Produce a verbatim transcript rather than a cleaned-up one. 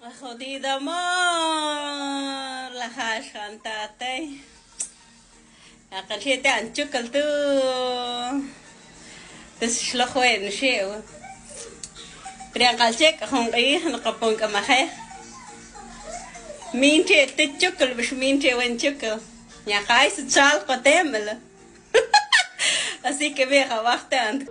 Ay jodido amor, la jaxan tatay. Aqal xie te an chukal tu. Tes xloj wen xie. Prian k'al chek' jun q'ij naqapon k'amaje. Mintxe te chukal, bix mintxe wen chukal. Ñaqay sa chal qotemela. Así que ve, jawaj te ant.